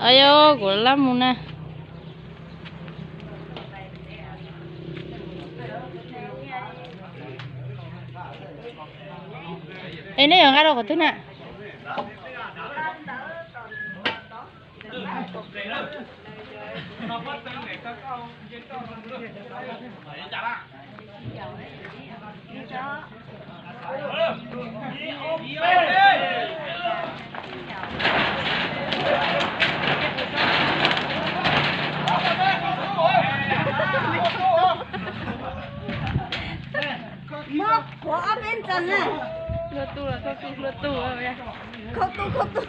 Ayo, kuv lab mus na. Es nej yuav nqa rau qhov twg na? Mob qhuav ob peb ntxees na. Hlua tu los khau tu, hlua tu. Khau tu, khau tu.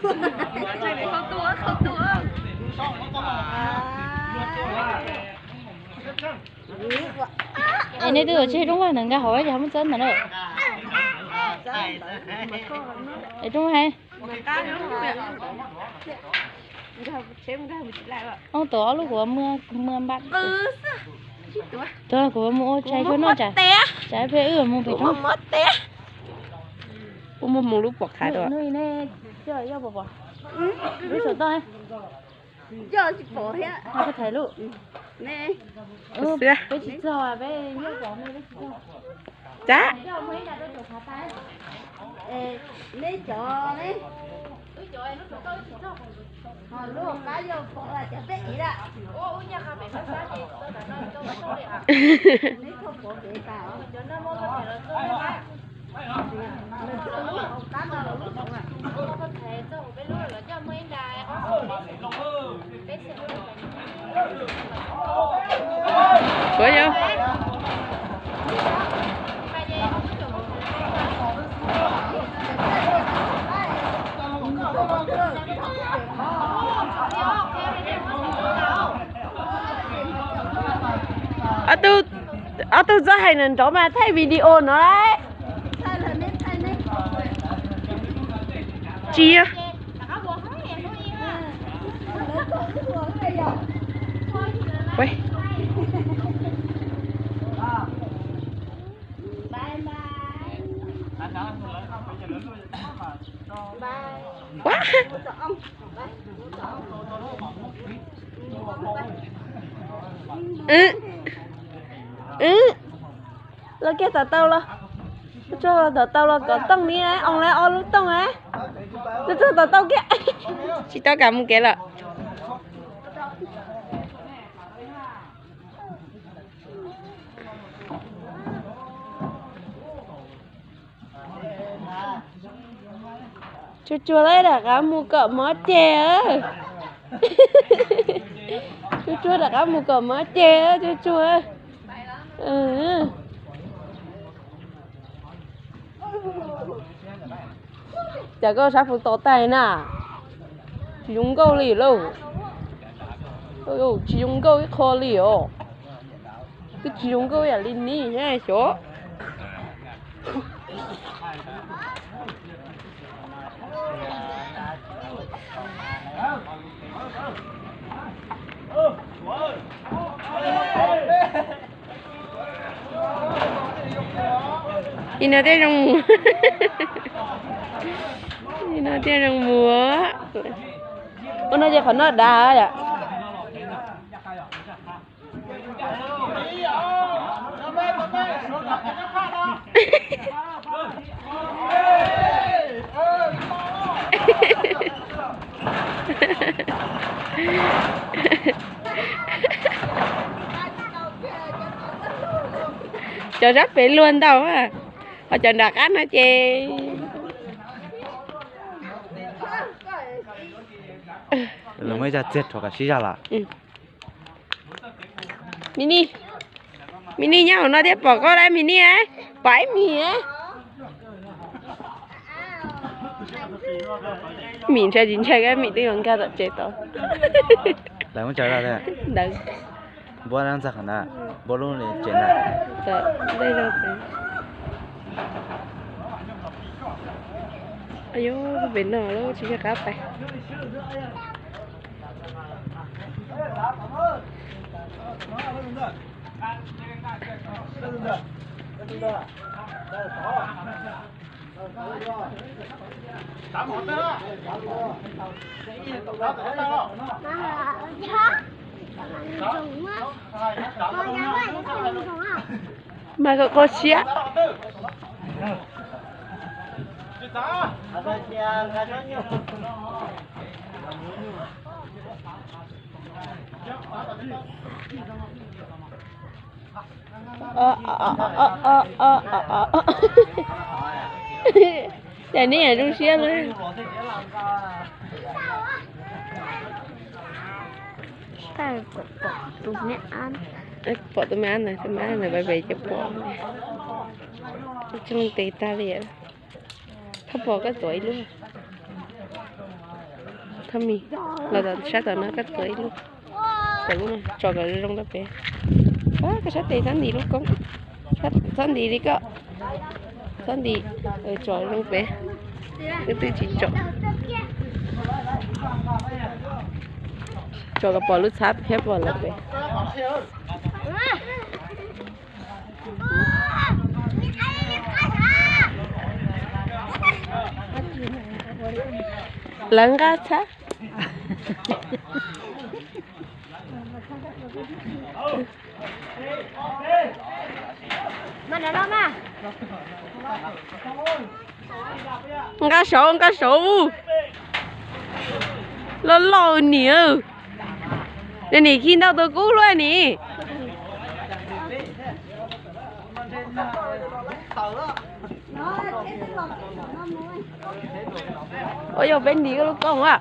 Khau tu, khau tu. Es nej twb ua tseg rooj vag ntawd nkag hauv ces ho muab txawb ntawd na. Es rooj vag, ob tug ob lub kuv muab npaj. Tuag, kuv mus ua tshais xyuas noj tsam, tsam peb wb mus pem roob. Kuv muab hmoo lub pom qhav rau. Lub saum toj. Peb tsis txog, peb nyob pom, peb tsis txog. Tsam. Neb cov ne, ho lub qab yog pom cov peb ev lawm. Neb tuaj pov kev tas os. Ua yog. Ob tug, ob tug txawj hais nrov mas thaij video no lauj. Tsis yog. Wb, los kiag tom tau los, tsuag tom tau los kom tooj li, oo li ob lub tooj na. Tsuag tom tau kiag. Tsis tau kam mus kev lawm. Tsuag tsuag lawm, rov qab mus kom mob ceg. Tsuag tsuag rov qab mus kom mob ceg, tsuag tsuag. Cas koj sab puv tom tais na, tsis zoo nkauj li lauj. Tsis zoo nkauj ib qho li os. Twb tsis zoo nkauj ib yam li ni xyov. Ib no thiaj zoo mus. Ib no thiaj zoo mus. Ua no ces qhov no dav yom. Cov sab pem luag ntau, ho cov nram qab no ces. Lawv muaj ib zaj txiag rhuav kom sib zog lawm. Mis Nis, Mis Nis nyob hauv no thiab pom koj lawm Mis Nis, pom ib Mis. Mis ntshai tsis ntshai, Mis twb yuav nkag tom tsev tod. Ntawd. Npuab ntxag qhov na, npuab lub li tsev na. Ayo, pem no lub tsis yog qab pais. Mas kom kho siab. Ces neb zoo siab na. Pom tus me ab ntawd, tus me ab ntawd pais pem ces pom. Tsoo tes tag li. Thab pom koj tuav ib lub. Thab mis, los tom sab tom no koj tuav ib lub. Tuav lub no tso kom zoo rau pem. Koj sab tes txhob ntim lub koob. Txhob ntim li koj. Txhob ntim, tso zoo pem. Twb twb tsis tso. Tso kom pom lub txhab thiab pom lawv pem. Lawv nqa txhab. Nqa saud, nqa saud. Loj loj niam. Niam khi ntau tus kub hlub ni. Ua yog peb ntim koj lub koob a.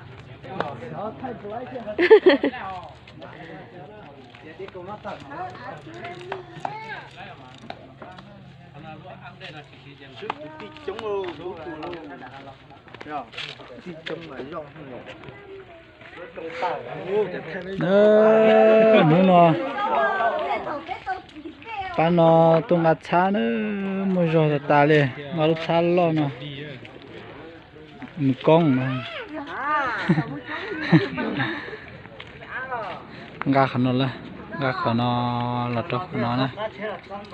Hnub no pab no tuaj nqa txhab na, muaj zog tas tas li, nqa lub txhab loj no. Mus koob no. Nqa qhov no lawm, nqa qhov no los rau qhov no na.